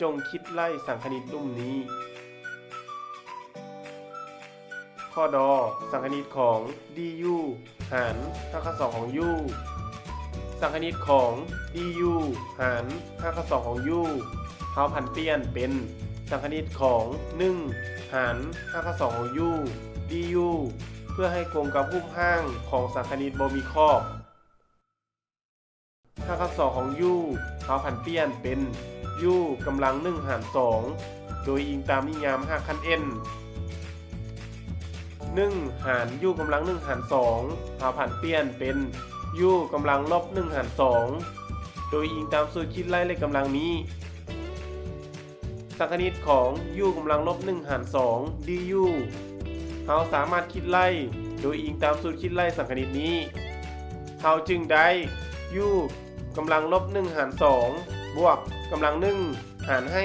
ຈົ່ງຄິດໄລ່ສັງຄະນິດລຸ່ມນີ້. ຂໍ້ ດ. ສັງຄະນິດຂອງ d u ຫານຮາກຂັ້ນສອງຂອງ u. ສັງຄະນິດຂອງ d u ຫານຮາກຂັ້ນສອງຂອງ u ເຮົາຜັນປ່ຽນເປັນສັງຄະນິດຂອງ ໜຶ່ງ ຫານຮາກຂັ້ນສອງຂອງ u d u ເພື່ອໃຫ້ກົງກັບຮູບຮ່າງຂອງສັງຄະນິດບໍ່ມີຂອບ. ຮາກຂັ້ນສອງຂອງ u ເຮົາຜັນປ່ຽນເປັນ u ກຳລັງໜຶ່ງຫານສອງ ໂດຍອີງຕາມນິຍາມຮາກຂັ້ນ n. ໜຶ່ງຫານ u ກຳລັງໜຶ່ງຫານສອງ ເຮົາຜັນປ່ຽນເປັນ u ກຳລັງລົບໜຶ່ງຫານສອງ ໂດຍອີງຕາມສູດຄິດໄລ່ເລກກຳລັງນີ້. ສັງຄະນິດຂອງ u ກຳລັງລົບໜຶ່ງຫານສອງ d u ເຮົາສາມາດຄິດໄລ່ໂດຍອີງຕາມສູດຄິດໄລ່ສັງຄະນິດນີ້. ເຮົາຈຶ່ງໄດ້ u ກຳລັງລົບໜຶ່ງຫານສອງ ບວກກຳລັງໜຶ່ງ ຫານໃຫ້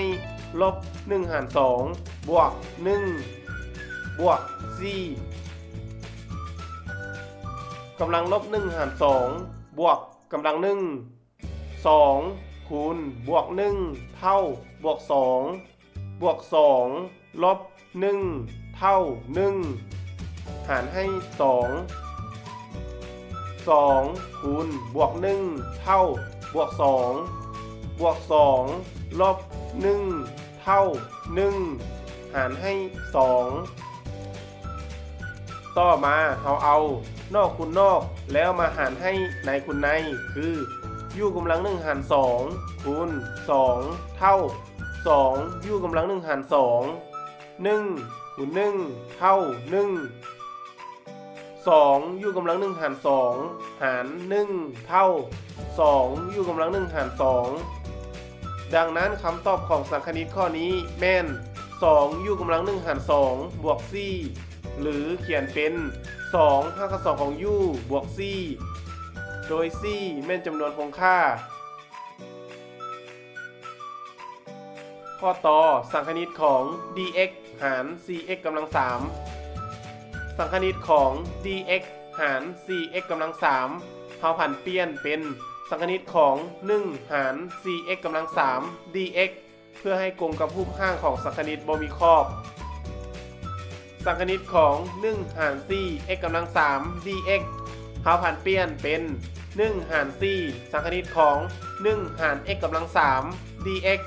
ລົບໜຶ່ງຫານສອງ ບວກໜຶ່ງ ບວກສີ່ ກຳລັງລົບໜຶ່ງຫານສອງ ບວກກຳລັງໜຶ່ງ ສອງຄູນບວກໜຶ່ງ ເທົ່າບວກສອງ ບວກສອງ ລົບໜຶ່ງ ເທົ່າໜຶ່ງ ຫານໃຫ້ສອງ ສອງຄູນບວກໜຶ່ງ ເທົ່າບວກສອງ ບວກສອງ ລົບໜຶ່ງ ເທົ່າໜຶ່ງ ຫານໃຫ້ສອງ. ຕໍ່ມາເຮົາເອົານອກຄູນນອກ ແລ້ວມາຫານໃຫ້ໃນຄູນໃນ ຄື u ກຳລັງໜຶ່ງຫານສອງ ຄູນສອງ ເທົ່າສອງ u ກຳລັງໜຶ່ງຫານສອງ ໜຶ່ງຄູນໜຶ່ງ ເທົ່າໜຶ່ງ ສອງ u ກຳລັງໜຶ່ງຫານສອງ ຫານໜຶ່ງ ເທົ່າສອງ u ກຳລັງໜຶ່ງຫານສອງ. ດັ່ງນັ້ນ ຄຳຕອບຂອງສັງຄະນິດຂໍ້ນີ້ແມ່ນ ສອງ u ກຳລັງໜຶ່ງຫານສອງ ບວກສີ່ ຫຼື ຂຽນເປັນ ສອງ ຮາກຂັ້ນສອງຂອງ u ບວກສີ່ ໂດຍສີ່ແມ່ນຈຳນວນຄົງຄ່າ. ຂໍ້ຕໍ່ ສັງຄະນິດຂອງ dx ຫານ ສີ່ x ກຳລັງສາມ. ສັງຄະນິດຂອງ dx ຫານ ສີ່ x ກຳລັງສາມ ເຮົາຜັນປ່ຽນເປັນສັງຄະນິດຂອງ ໜຶ່ງ ຫານ ສີ່ x ກຳລັງສາມ dx ເພື່ອໃຫ້ກົງກັບຮູບຮ່າງຂອງສັງຄະນິດບໍ່ມີຂອບ. ສັງຄະນິດຂອງ ໜຶ່ງ ຫານ ສີ່ x ກຳລັງສາມ dx ເຮົາຜັນປ່ຽນເປັນ ໜຶ່ງ ຫານ ສີ່ ສັງຄະນິດຂອງ ໜຶ່ງ ຫານ x ກຳລັງສາມ dx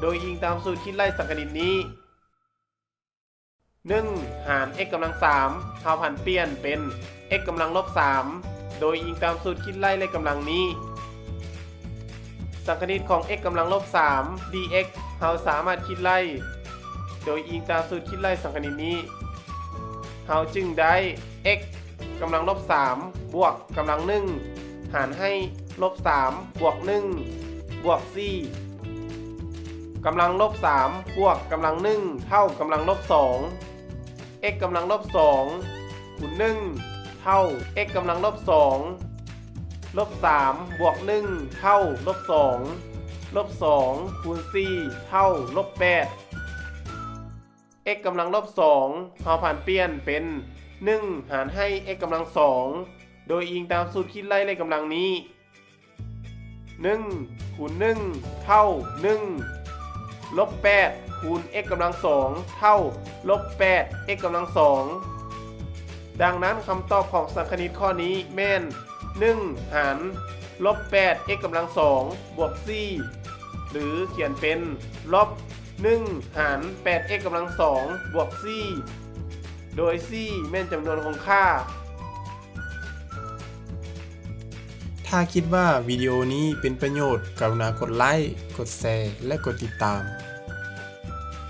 ໂດຍອີງຕາມສູດຄິດໄລ່ສັງຄະນິດນີ້. ໜຶ່ງ ຫານ x ກຳລັງສາມ ເຮົາຜັນປ່ຽນເປັນ x ກຳລັງລົບສາມ ໂດຍອີງຕາມສູດຄິດໄລ່ເລກກຳລັງນີ້. ສັງຄະນິດຂອງ x ກຳລັງລົບສາມ dx ເຮົາສາມາດຄິດໄລ່ໂດຍອີງຕາມສູດຄິດໄລ່ສັງຄະນິດນີ້. ເຮົາຈຶ່ງໄດ້ x ກຳລັງລົບສາມ ບວກກຳລັງໜຶ່ງ ຫານໃຫ້ລົບສາມ ບວກໜຶ່ງ ບວກສີ່ ກຳລັງລົບສາມ ບວກກຳລັງໜຶ່ງ ເທົ່າກຳລັງລົບສອງ x ກຳລັງລົບສອງ ຄູນໜຶ່ງ ເທົ່າ x ກຳລັງລົບສອງ ລົບສາມ ບວກໜຶ່ງ ເທົ່າລົບສອງ ລົບສອງ ຄູນສີ່ ເທົ່າລົບແປດ. x ກຳລັງລົບສອງ ເຮົາຜັນປ່ຽນເປັນ ໜຶ່ງ ຫານໃຫ້ x ກຳລັງສອງ ໂດຍອີງຕາມສູດຄິດໄລ່ເລກກຳລັງນີ້. ໜຶ່ງ ຄູນໜຶ່ງ ເທົ່າໜຶ່ງ ລົບແປດ ຄູນ x ກຳລັງສອງ ເທົ່າລົບແປດ x ກຳລັງສອງ. ດັ່ງນັ້ນ ຄຳຕອບຂອງສັງຄະນິດຂໍ້ນີ້ແມ່ນ ໜຶ່ງ ຫານລົບແປດ x ກຳລັງສອງ ບວກສີ່ ຫຼື ຂຽນເປັນ ລົບໜຶ່ງ ຫານແປດ x ກຳລັງສອງ ບວກສີ່ ໂດຍສີ່ແມ່ນຈຳນວນຄົງຄ່າ. ຖ້າຄິດວ່າວິດີໂອນີ້ເປັນປະໂຫຍດ, ກະລຸນາກົດໄລ, ກົດແຊ ແລະ ກົດຕິດຕາມ.